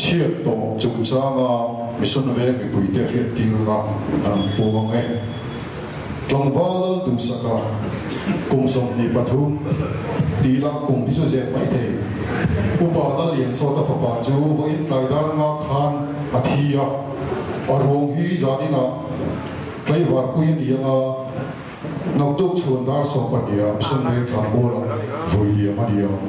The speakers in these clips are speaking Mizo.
Chhiat tawh chungchanga Mission Veng mipuite hriattirna an puang e. Tlangval Lal Duhsaka kum 23 tih lah kum hi chu zep mai thei. Upa Lal Liansawta fapa chu vawiin tlai dar nga khan a thi a, a ruang hi zaninah tlaivarpui a ni anga naktuk chhun dar 12 ah Mission Veng Thlanmualah vui liam a ni ang.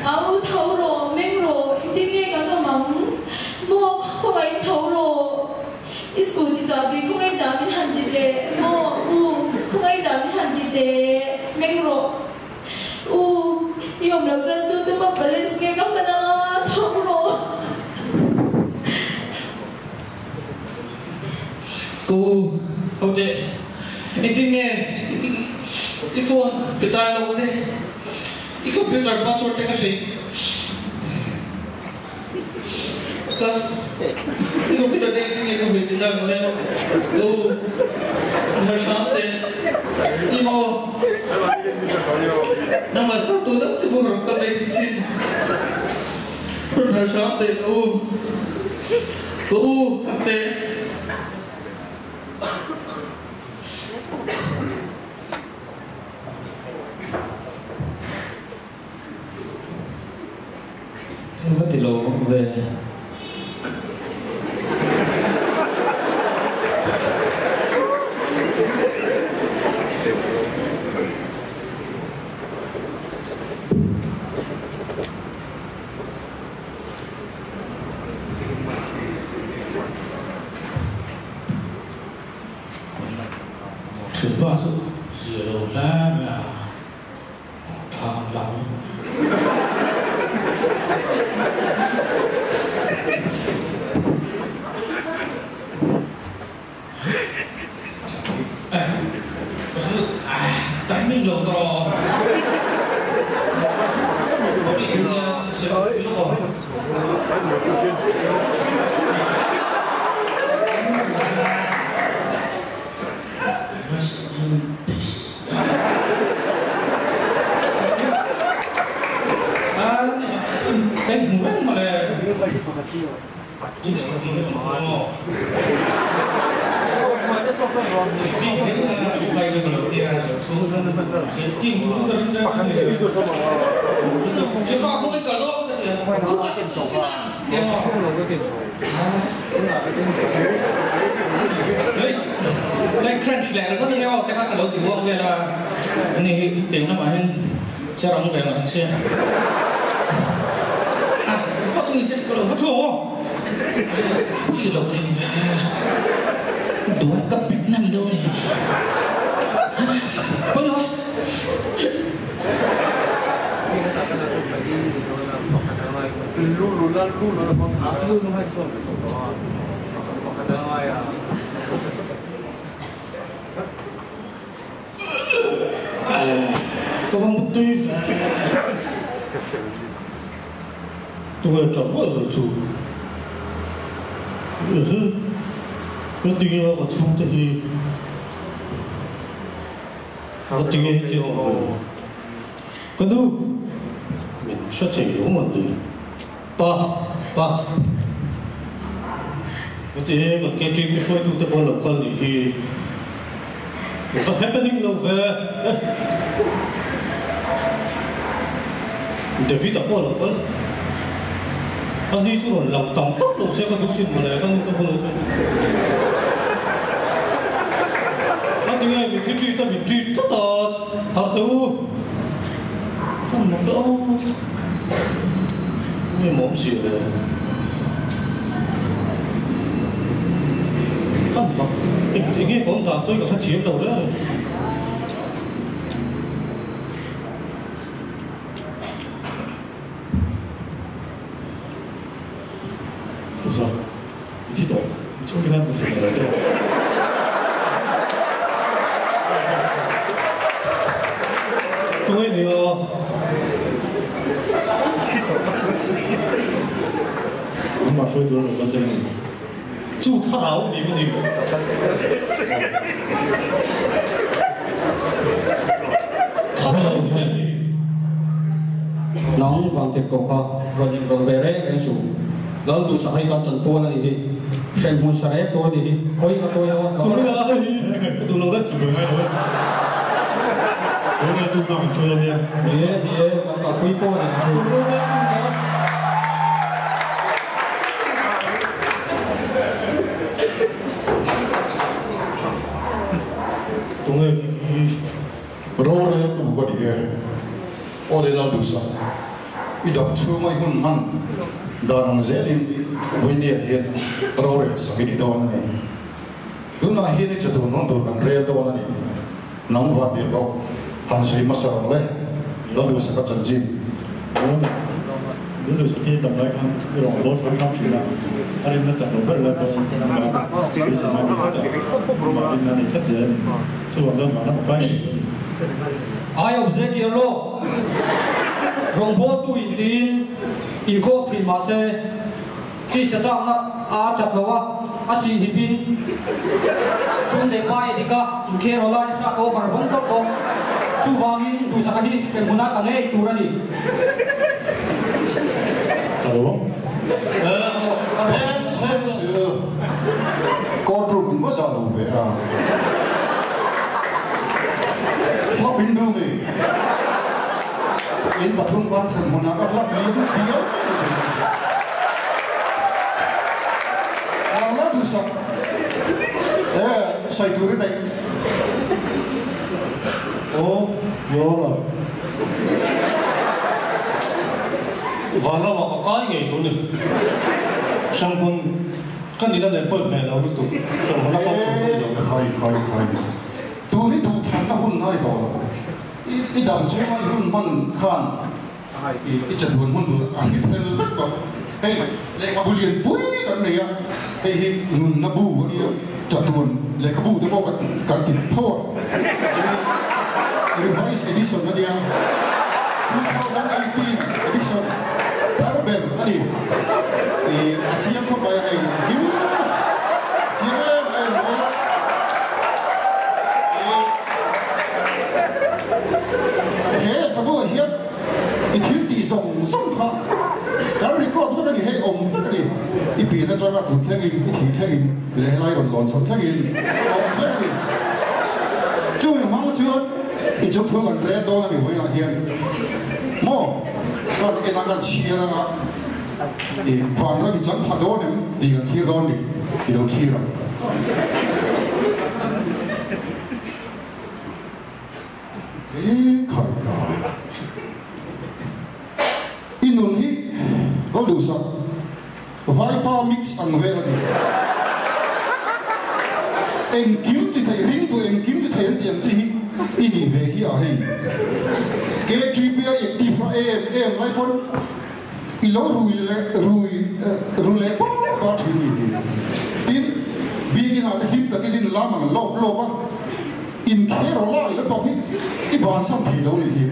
Au tho rawh, meng rawh, engtin nge kan awm ang? Maw, khawngaih tho rawh. I school ti chahbi khawngaih dah min han ti teh maw u khawngaih dah min han ti teh meng rawh u i awm loh chuan tu te pawh balance nge ka hman anga thawk rawh. Ka u ho teh engtin nge i phone pe tai lo te i computer password te ka hrilh. Va ti lo ve. Thianpa chu zia lo hle mai a. Tha ang lang. Timing lo tawh. Rest in peace. Kan hmu reng mawle. Crunch leh ringawt ania aw te kha ka lo ti uak vel a, ani hi tiang lamah hian che rang ve ang sia. A pawh chu ni se ka lo hma thu aw. Chi lo thei ve. Duai ka pet nem deuh ani. Pawi lo a. Ka va mutui ve. Tunge ṭap ruai ruai chu? Heti nge ka chhungte hi Heti nge heti a awm ve? Ka nu, min hre thei lo mawn ni? Pa, pa. Heti he kan KTP hruaitute pawh an lo kal nih hi. Va happening lo ve. David-a pawh a lo kal. Ani chu rawn lang tam vak lo se ka duh sin mawle, ka nu ka bulah chuan. A ti nge mi thi treat a min treat tlat a, harh teh u. Fan mak deuh a. Nge maw awm si le. Fan mak, eng nge ka awm dan pawhin ka hrethiam lo reng reng. Tusa, i thi tawh, i chhungte khan ka thei lo che. Tunge ni a? Nangmah hruai tur a lo kal che ni. Chu thlarau mi ka ni. Thlarau mi. Nang vang tirh koh kha rawn inrawlh ve reng reng suh. Lal duhsak hi kan chanpual a nih hi. Hremhmun sa rek tur a nih hi. Khawi ka hruai dawn? Ka Tuna hei hi ka duh lo daih chu buai ngai lo e. Tuna tu nghak an hruai dawn nia. Ni e, ni e, kan kalpui pawh a ni ang chu. Tunge hi Rorel tu ka ni e. Aw le Lal Duhsak, i dam chhunga i hun hman dan ang zelin Vawinia hian rorel sak i ni dawn a ni. Tunah hian i chatur nawn tur kan rel dawn a ni. Nang van tir bawk, han sawi hmasa rawh le, Lal Duhsaka chanchin. Tunah Lal Duhsak hi dam lai khan i rawn bawl hram hram thin a, a rinna chak lo ber lai pawh nangmah beiseina a nei tlat a, nangmah rinna a nei tlat zel a ni. Chuvang chuan vanram a kai ngei a ni. Ai awm zek i rawh. Rawngbawltu in tiin inkhawm thin mah se, tisa chakna a chak lo a, a sih hip in chhung leh pa edik a inkhel aw lai hrat over bawng tawp bawk. Chuvangin duhsaka hi hremhmun a ta ngei tur a ni. Ka lo ang. Peng chheng si court room in va zah lo ve a. Hlap in du mi in pathum khan thlen hmunah ka hlap liam dial mai thei. Lala duhsak e sawi tur i neih. Aw, Your Honor. Vanramah ka kai ngei tur ni. Hremhmun ka nihna nen pawh hmel lo lutuk. Hremhmun a kal tur pawh ni lo. Khai khai khai. Tun hi duhthanna hun a ni tawh lo. I dam chhunga i hun hman khan i chatuan hun tur a hrilh fel vek tawh. Hei lehkhabu lian pui kan nei a, hei hi nunna bu a nia, chatuan lehkhabu te pawh kan ti tho a. Hei revised edition a nia, 2018 edition thar ber a ni. A chiang khawp mai a, hei him chiang em em mai a. He lehkhabu ah hian i thil tih zawng zawng kha kan record vek a ni, hei awm vek a ni. I pian atanga tun thlengin, i thih thlengin leh helai rawn lawn chhoh thlengin awm vek a ni. Chumi hmang chuan i chu thu kan rel dawn a ni vawiinah hian maw kan en a kan chhiar anga i vanram i chang pha dawn em tih kan thlir dawn ni i lo thlir ang. He khai ka i nun hi ka duhsak vaipa mix ang vel a ni. Engkim ti thei ringtu engkim ti thei an tih ang chi hi i nih ve hi a hei. KTP a active a em em lai pawn i lo rui leh rui ru leh pawp a thin ni hi. Tin, biakin ah te hlim takin in lam ang lawp lawp a, inkher aw lai la tawk hi i bansan thei lo ni hi.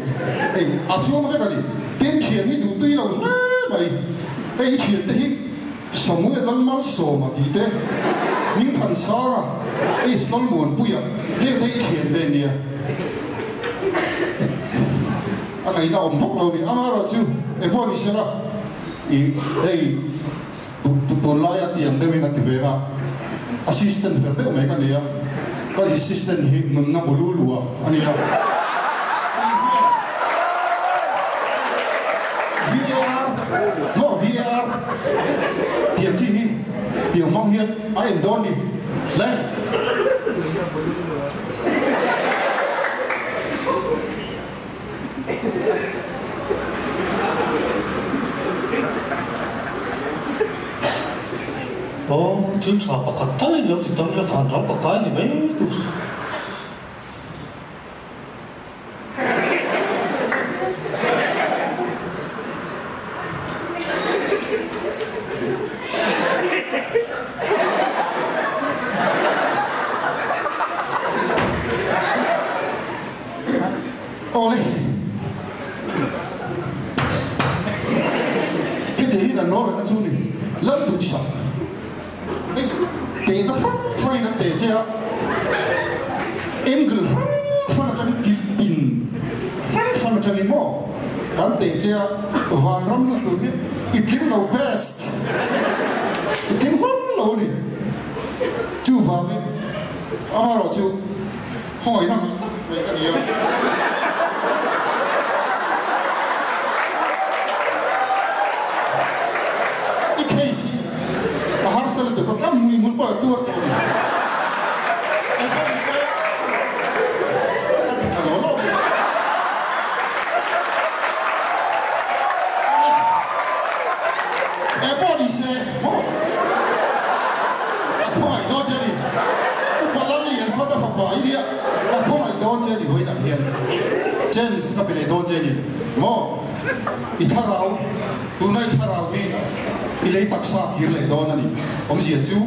Hei a chuang vek a ni. Tin, thian hi duh tui lo hle mai. Hei i thian te hi Samuel Lalmalsawma tih te, Hmingthansanga, Ace Lalmuanpuia heng te hi i thian te nia. A ngaihna awm vak lo ni. Amaherawhchu engpawh ni sela i hei tunlaia tiang deuhin a ti ve a, assistant fel deuh mai ka ni a, ka assistant hi nunna bulu lua a ni a. VAR maw VAR tiang chi hi tiang hmang hian a en dawn ni hle. Aw, thil tha pakhat tal in lo ti tam ila van ram pakai ni mai tur. Awle, kan rawh reng a chu ni. Lal duhsak. Hei tehna hrang hrangin an teh che a, angle hrang hrang atangin kil tin hrang hrang atangin maw kan teh che a, vanram lut tur hi i tling lo best, i tling hlawm lo a ni. Chuvangin amaherawhchu Khawngaihna hmuh tak mai ka ni a. I case hi a harsa lutuk a, ka hmuihmul pawh a tuar tawh a ni. Engpawh ni se ka ti tha law law mai. Engpawh ni se maw a khawngaih dawn che a ni. Upa Lalliansawta fapa i nia, ka khawngaih dawn che ni vawiinah hian chance ka pe leh dawn che ni maw? I thlarau, tuna i thlarau hi i lei taksa kir leh dawn a ni, awmzia chu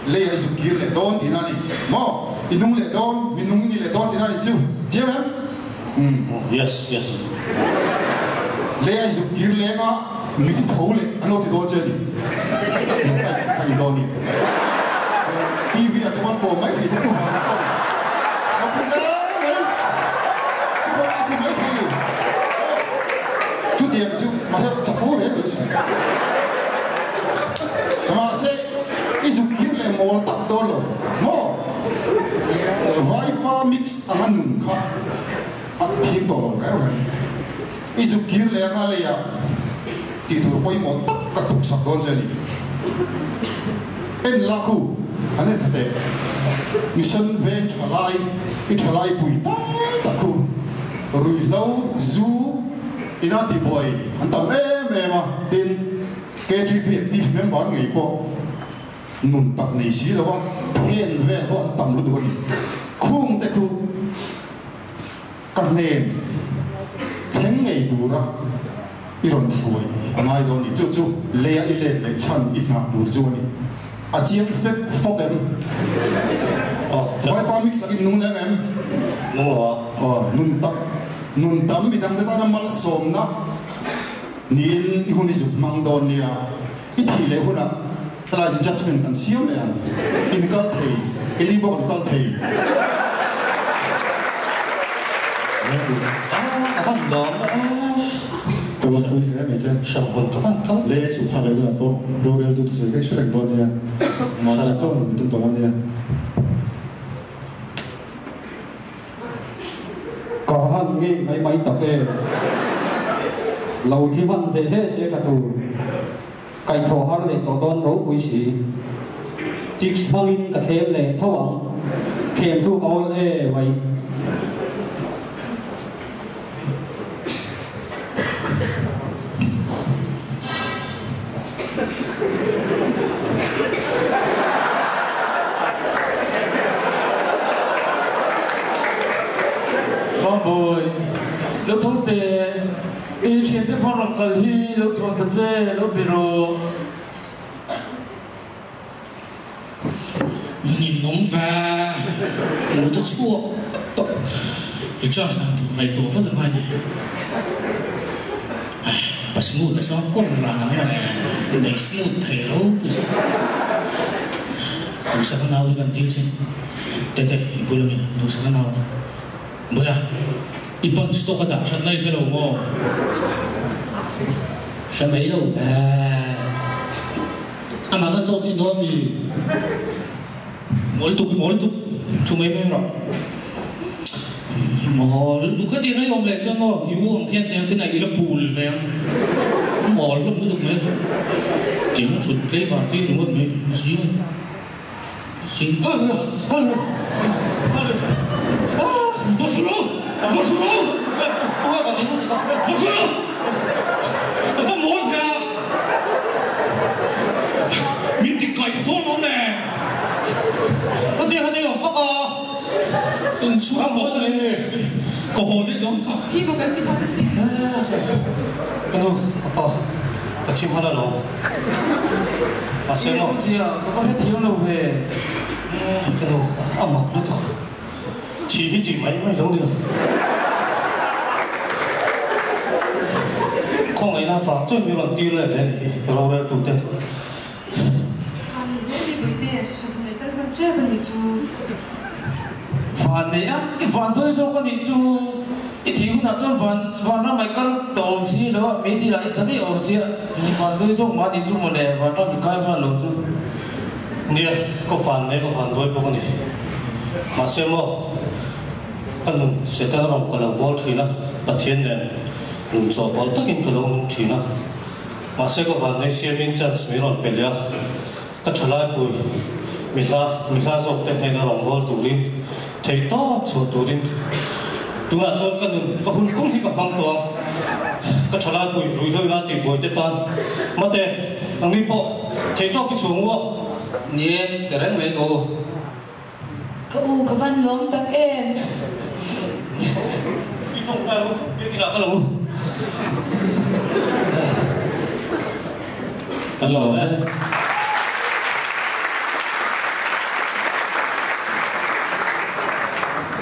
lei a i zuk kir leh dawn tihna a ni maw? I nung leh dawn, mi nung i ni leh dawn tihna a ni chu, chiang em? Umm. Yes, yes. Lei a i zuk kir leng a, mi thi tho leh an lo ti dawn che a ni. Eng type kha ni dawn ni? TV ah te pawh an kawm mai thei che pu han kawm. Ka pu hle mai. Pu pawh a ti mai thei ni. Chutiang chu mahse chapo reng reng suh. Mahse i zuk kir leh mawl tak dawn lo maw? Vaipa mix anga nun kha a thim tawh lo reng reng. I zuk kir leh anga leiah tih tur pawimawh tak ka tuksak dawn che a ni. En lak u, an en tha teh. Mission veng thalai, i thalai pui tam tak khu ruihhlo, zu ina tihbuai an tam em em a, tin KTP active member ngei pawh nun tak nei si lo a, then vel pawh an tam lutuk a ni. Khung te khu. Ka hnen thleng ngei tura i rawn hruai a ngai dawn ni. Chu chu leia i let leh chhan i hnah tur chu a ni. A chiang fek fawk em? Vaipa mix in nung leng em? Nung lo a. Aw, nun tak, nun tam midang te tana malsawmna niin i hun i zuk hmang dawn nia. I thih leh hunah helai judgement kan siam leh ang. In kal thei, keini bawk an kal thei. Ka van lawm a. Ka van pui hle mai che. Hrang ka van kal. Le chu phak leh hunah pawh rorel tu thusawi ka hre reng dawn nia. Mahni chawn in tum tawh ania. Ka han ngei mai mai tak e. Lo thi hman hle hle se ka tur. Kaihthawh har leh tawh dawn ropui si. Chicks hmangin ka thlem leh tho ang. Thlem thluk a awl e mai. Fambawi, lo tho teh, i thiante pawh rawn kal hi lo chhuah ta che, lo be rawh. Va ninawm ve, mut a chhuak vek tawh, recharge dan tur ngaihtuah vat a ngai ni. Pa smooth a chuan kawr ran ang mawle, nei smooth thei lo pui chu. Duhsaka nau hi kan dil che, Tete i bul ami Duhsaka nau, Bawia i pan stock a dah that na i hre lo maw? Hre mai lo ve. Amah kan zawt chin dawn mi? Mawl tuk, mawl tuk, thu mai mai rawh. Mawl tuk khatiang a i awm leh chuan maw i u ang hian tiang kinah i la pul ve ang. Mawl hlawm lutuk mai. Tiang a thut tlei var tir ringawt mai zing zing. Va hru rawh! Va hru rawh! Va hru rawh! Va mawl ve a! Min ti kaih dawn awm e! Heti heti awm fak a! Inchhung haw daih ka haw daih dawn kha. Thi bawk an ti bawk a sin. Ka nu, ka pa, ka chim hman alawm. Mahse maw? Zia, ka va hrethiam lo ve. Ka nu, a mak lutuk. Thi hi tih mai mai lo ni lo. Khawngaihna vang chuan min rawn tir let leh a nih hi, roreltute. Kha ni hle ni Bawihte, hremhmun ei kal hman tep a nih chu. Van nei a, i van dawi zawk a nih chu. I thih hunah chuan van vanram ai kal tawh awm si lo a, meidil ah i tla daih awm sia, i van dawi zawk mah a nih chu mawle, vanram i kai nghal lo chu. Nia, ka van nei ka van dawi bawk a ni. Mahse maw, ka nun Setana rawng ka lo bawl thin a, Pathian nen nun chawhpawlh takin ka lo nung thin a. Mahse ka vannei siamin chance min rawn pe leh a, ka thalaipui mi hla mi hla zawk te hnena rawngbâwl turin thei tawp chhuah turin tunah chuan ka nun ka hun pum hi ka hmang tawh a, ka thalaipui ruihhlo ina tihbuai te tan mate ang ni pawh thei tawp i chhuang u a. Ni e, ti reng mai ka u. Ka u ka van lawm tak em. I tawngtai u, biakinah ka lo u. Kan lawm e.